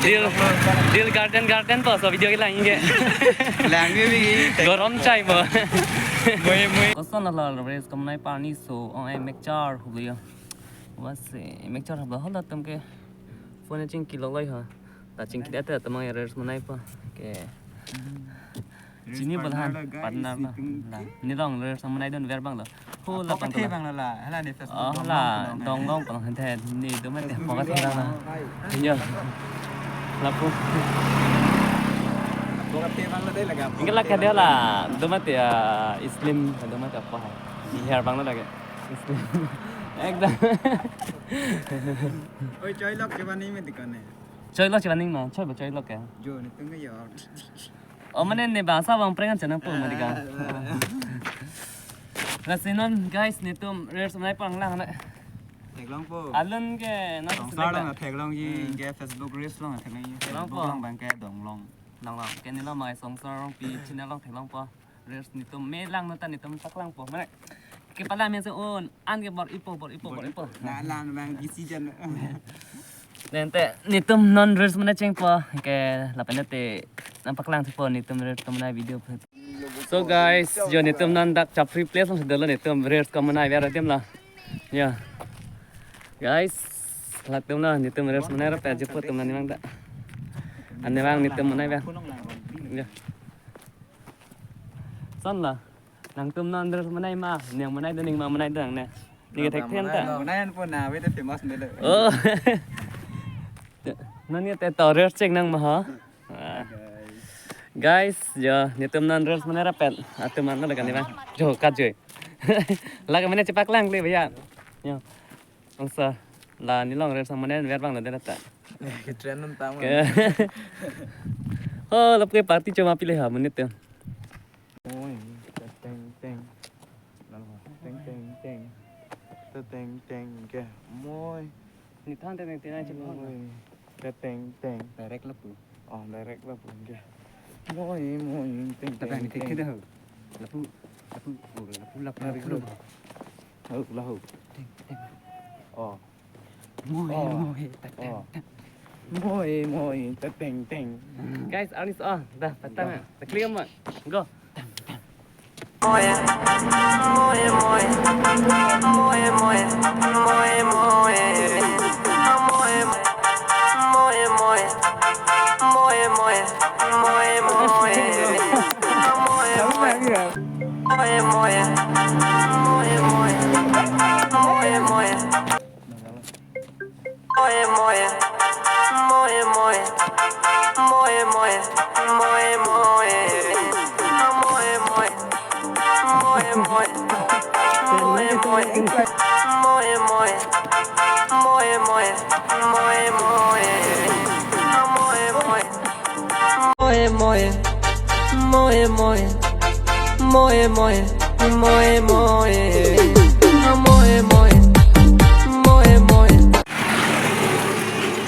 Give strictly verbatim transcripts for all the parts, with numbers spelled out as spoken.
Dil, dil garden garden po, so video kelang ke. Lang ke bi. Gorom chai po. Mui, mui. Koson la la reels kamanai pani so, oh, eh, mekchar hulo ya. Wase, mekchar hulo, hala atum ke phone chingki lok loi ha. Ta chingki data tamang ya reels manai pa. Ke. Chini partner bol han, lo, guys, partner lo. Neli along reels manai dun ver abang lo. Ho la apok pang kethe to la. Abang lo la, hala ne Facebook. Oh, dong la, long, dong long pang han the, ne do mate Facebook, apok kethe abang lo. Dong long. Iya. Lapu. Apok kethe abang lo dei laga. Ingkala apok kethe kadeo abang lo la, do mate, ah, Islim, do mate apa hai. Hair abang lo lagi. Islim. Ekdom. Oi, choi lok ke bani me dikane. Choi lok ke bani ma, choi ba choi lok ke. Jo, netum ke yo. Oh, mane ne bangso abang prank an chana po ma dika. Ah, ah, ah. Lasi non guys, netum reels manai panglang na. Theklong po. Alun ke na Songsar Facebook along na theklong ji, hmm, ke Facebook reels along theklong ji. Theklong po. Facebook along abang ke dong long. Dong long. Ke neli along mai Songsar Rongpi channel along theklong po. Reels netum me lang nonta netum paklang po. Mane. Kepala me se on. An ke bor-ipo, bor-ipo, bor-ipo. Na lang abang isi jan. Nonte netum non reels manai cheng po. Ke lapen te nangpaklang si po netum reels kamanai video po. So guys, jo netum non dak Chapri Place along si dolo netum reels kamanai ver adim la. Ya. Guys, latum la netum reels manai rap aja po atum la ne abang ta. An ne abang netum manai ver. Ya. Son la. Nangtum non reels manai ma, ne manai dun, ne ma manai dun ne. Ne ke thekthe ta. Manai an po na, we te famous ne le. Oh. Non ne te to reels cheng nang ma ha. Ah. Guys, jo, netum non reels manai rap atum an lo kan ne abang. Jo, kat jo. Lake mane chepaklang le bhaiya. Jo. Angsa la neli along reels manai ver abang lo dei ta. Ke trend non tang. Ke. Oh, lapu ke party cuma pilih ha menit ya. Moi, ta teng teng. Lalu, teng teng teng. Ta teng teng ke. Moi. Ni than teng teng teng aja. Moi. Ta teng teng. Direct lapu. Oh, direct lapu ke. Moi, moi, teng teng. Tapi ni teng teng. Lapu, lapu, oh, lapu, lapu, lapu, lapu. Lapu, lapu. Teng teng. Oh. Moi, oh, moi, ta teng, oh, teng. Moi, moi, ta teng, teng. Guys, arnis, oh, dah, patang, ah. Ta klik ma. Go.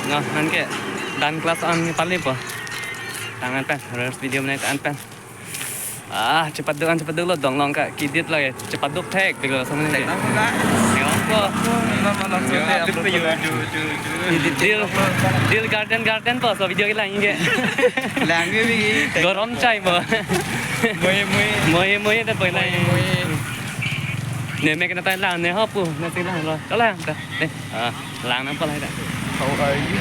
Nah, nang ke dance class an pali po. Tangan pen, reels video menai an pen. Ah, chepaduk an chepaduk lo dong long ka kidit lagi. Chepaduk thek, thek lo sama ni. Thek nang po ka? Thek nang po. Thek nang po. Dil, dil garden garden po, so video kelang ke. Lang ke bi. Gorom chai po. Moi, moi. Moi, moi, ta poi lang. Moi, moi. Ne me kena tai lang, ne ho pu, ne si lang lo. Ko lang ta. Eh, ah, lang nang po lang ta. How are you?